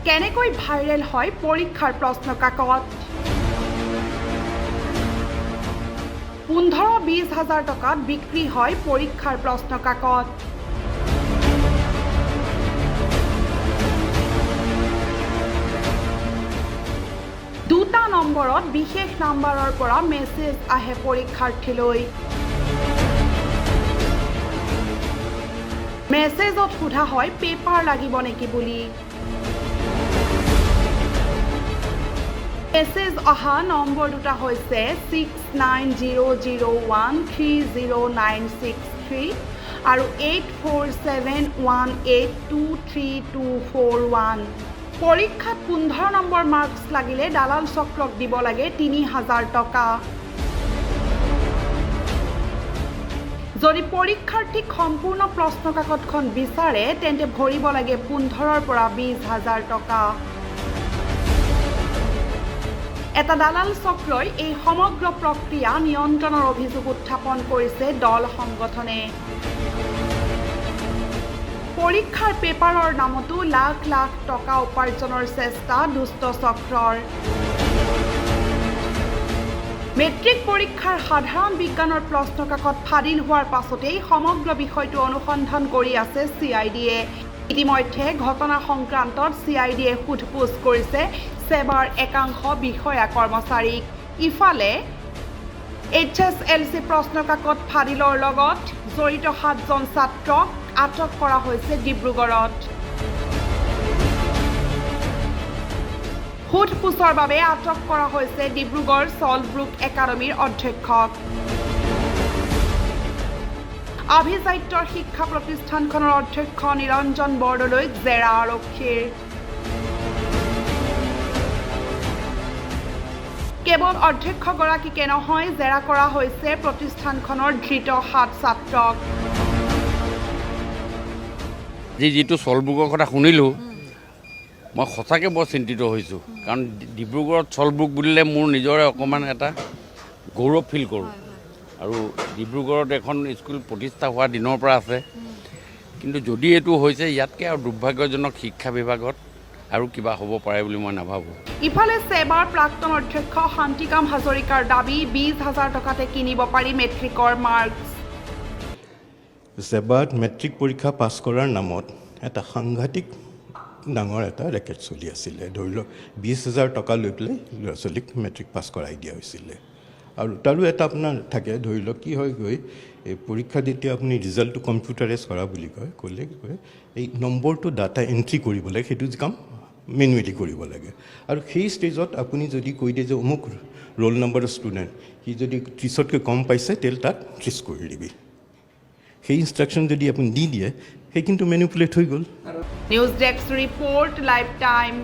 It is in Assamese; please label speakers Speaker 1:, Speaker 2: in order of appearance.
Speaker 1: কেনেকৈ ভাইৰেল হয় পৰীক্ষাৰ প্ৰশ্ন কাকত? 15-20 হাজাৰ টকাত বিক্ৰী হয় পৰীক্ষাৰ প্ৰশ্ন কাকত। দুটা নম্বৰত বিশেষ নাম্বাৰৰ পৰা মেছেজ আহে পৰীক্ষাৰ্থীলৈ। মেছেজত সোধা হয় পেপাৰ লাগিব নেকি বুলি। মেছেজ অহা নম্বৰ দুটা হৈছে 6900130963 আৰু 8471823241। পৰীক্ষাত 15 নম্বৰ মাৰ্কছ লাগিলে দালাল চক্ৰক দিব লাগে 3000 টকা। যদি পৰীক্ষাৰ্থীক সম্পূৰ্ণ প্ৰশ্ন কাকতখন বিচাৰে, তেন্তে ভৰিব লাগে 15ৰ পৰা 20 হাজাৰ টকা। এটা দালাল চক্ৰই এই সমগ্ৰ প্ৰক্ৰিয়া নিয়ন্ত্ৰণৰ অভিযোগ উত্থাপন কৰিছে দল সংগঠনে। পৰীক্ষাৰ পেপাৰৰ নামতো লাখ লাখ টকা উপাৰ্জনৰ চেষ্টা দুষ্ট চক্ৰৰ। মেট্ৰিক পৰীক্ষাৰ সাধাৰণ বিজ্ঞানৰ প্ৰশ্ন কাকত ফাদিল হোৱাৰ পাছতেই সমগ্ৰ বিষয়টো অনুসন্ধান কৰি আছে চি I ডিয়ে। ইতিমধ্যে ঘটনা সংক্ৰান্তত চি I ডিয়ে সোধ পোছ কৰিছে ছেবাৰ একাংশ বিষয়া কৰ্মচাৰীক। ইফালে এইচ এছ এল চি প্ৰশ্ন কাকত ফাদিলৰ লগত জড়িত সাতজন ছাত্ৰক আটক কৰা হৈছে ডিব্ৰুগড়ত। সোধ পোছৰ বাবে আটক কৰা হৈছে ডিব্ৰুগড় চল্টব্ৰুক একাডেমীৰ অধ্যক্ষক। আভিজাত্যৰ শিক্ষা প্ৰতিষ্ঠানখনৰ অধ্যক্ষ নিৰঞ্জন বৰদলৈক জেৰা আৰক্ষীৰ। কেৱল অধ্যক্ষগৰাকীকে নহয়, জেৰা কৰা হৈছে প্ৰতিষ্ঠানখনৰ ধৃত সাত ছাত্ৰক।
Speaker 2: আজি যিটো চলবুকৰ কথা শুনিলোঁ, মই সঁচাকৈ বৰ চিন্তিত হৈছোঁ। কাৰণ ডিব্ৰুগড়ত চলবুক বুলিলে মোৰ নিজৰে অকণমান এটা গৌৰৱ ফিল কৰোঁ আৰু ডিব্ৰুগড়ত এখন স্কুল প্ৰতিষ্ঠা হোৱা দিনৰ পৰা আছে। কিন্তু যদি এইটো হৈছে, ইয়াতকৈ আৰু দুৰ্ভাগ্যজনক শিক্ষা বিভাগত আৰু কিবা হ'ব পাৰে বুলি মই নাভাবোঁ।
Speaker 1: ইফালে ছেবাৰ প্ৰাক্তন অধ্যক্ষ শান্তিকাম হাজৰিকাৰ দাবী, 20 হাজাৰ টকাতে কিনিব পাৰি মেট্ৰিকৰ মাৰ্কছ।
Speaker 3: ছেবাত মেট্ৰিক পৰীক্ষা পাছ কৰাৰ নামত এটা সাংঘাতিক ডাঙৰ এটা ৰেকেট চলি আছিলে। ধৰি লওক, 20 হাজাৰ টকা লৈ পেলাই ল'ৰা ছোৱালীক মেট্ৰিক পাছ কৰাই দিয়া হৈছিলে। আৰু তাৰো এটা আপোনাৰ থাকে, ধৰি লওক কি হয় গৈ, এই পৰীক্ষা যেতিয়া আপুনি ৰিজাল্টটো কম্পিউটাৰাইজ কৰা বুলি কয়, ক'লে কি কয়, এই নম্বৰটো ডাটা এণ্ট্ৰি কৰিব লাগে, সেইটো কাম মেনুৱেলি কৰিব লাগে। আৰু সেই ষ্টেজত আপুনি যদি কৈ দিয়ে যে অমুক ৰোল নম্বৰৰ ষ্টুডেণ্ট, সি যদি 30তকৈ কম পাইছে, তেল তাত 30 কৰি দিবি, সেই ইনষ্ট্ৰাকশ্যন যদি আপুনি দি দিয়ে, সেই কিন্তু মেনিপুলেট হৈ গ'ল।
Speaker 1: News desk report, Live Time.